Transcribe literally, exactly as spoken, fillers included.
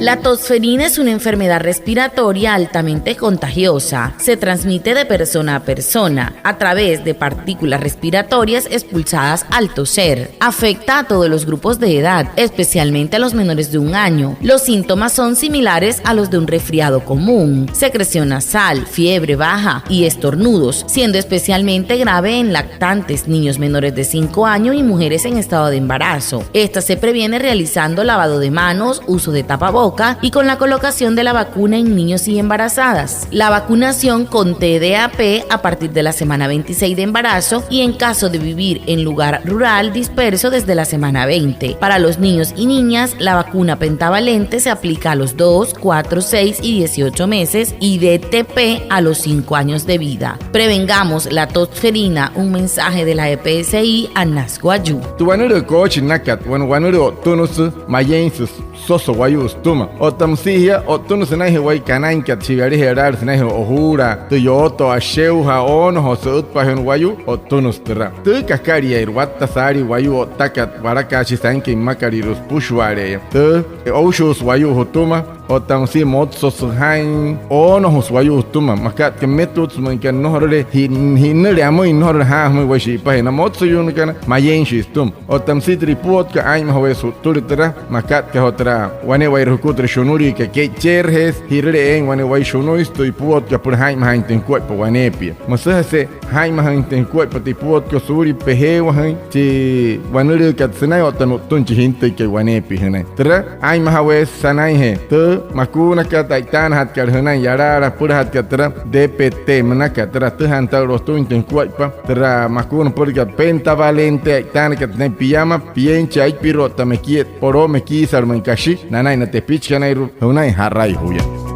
La tosferina es una enfermedad respiratoria altamente contagiosa. Se transmite de persona a persona a través de partículas respiratorias expulsadas al toser. Afecta a todos los grupos de edad, especialmente a los menores de un año. Los síntomas son similares a los de un resfriado común: secreción nasal, fiebre baja y estornudos, siendo especialmente grave en lactantes, niños menores de cinco años y mujeres en estado de embarazo. Esta se previene realizando lavado de manos, uso de tapaboca y con la colocación de la vacuna en niños y embarazadas. La vacunación con T D A P a partir de la semana veintiséis de embarazo y, en caso de vivir en lugar rural, disperso, desde la semana veinte. Para los niños y niñas, la vacuna pentavalente se aplica a los dos, cuatro, seis y dieciocho meses y D T P a los cinco años de vida. Prevengamos la tosferina, un mensaje de la E P S I Anas Wayuu. Tü wanülüü koochi nünakat, wane wanülüü o'ttünüsü, mayeinsü soso wayuu sütüma. Otta müsia jia, o'ttünüsü sünainjee wayuu kanainkat, chi yalajee alaala sünainjee ojuulaa, tü yooto, asheujaa, oonojoo sü'ütpajüin wayuu, o'ttünüsü türa. Tü kakaliairua watta saalii wayuu o'ttakat, walakaashi sainküin mmakalüirua süpüshua'ale'eya. Tü oushuusü wayuu jütüma, otta müsia motsosü jaa'in, oonojosü wayuu jütüma. Makat aka mmetutsü müin aka nnojorule ji-, ji'nnüle amüin, nnojorule jaa'in jümüin wayuu shi'ipajee na motsayuunakana, mayeinshii sütüma. Otta müsia tü ipuotkat, aa'inmajaweesü ju'ttüle türa, makat aka joo türa wane'ewai jukua türa shunuliikat, ke'icheerajeesü, ji'rüle eein wane wayuu shunuisü tü ipuotkat süpüla jaa'inmajaainjatüin jukuaippa waneepia. Müsüjese jaa'inmajaainjatüin jukuaippa tü ipuotkat suulia pejeewajüin, chi wanülüükat sünain otta nu'ttüin chi jintüikai waneepia jünain. Türa, aa'inmajaweesü sanainjee tü makuunakat a'itaanajatkat jünain yalaala, süpülajatkat türa D P T münakat, türa atüjaain tü o'ttüinjatüin jukuaippa türa makuuna süpülakat pentavalente, a'itaanakat sünain piama, pienchi, aipirua otta mekiisalü müin kashi nanain na tepichikanairua, jünain ja'rai juya.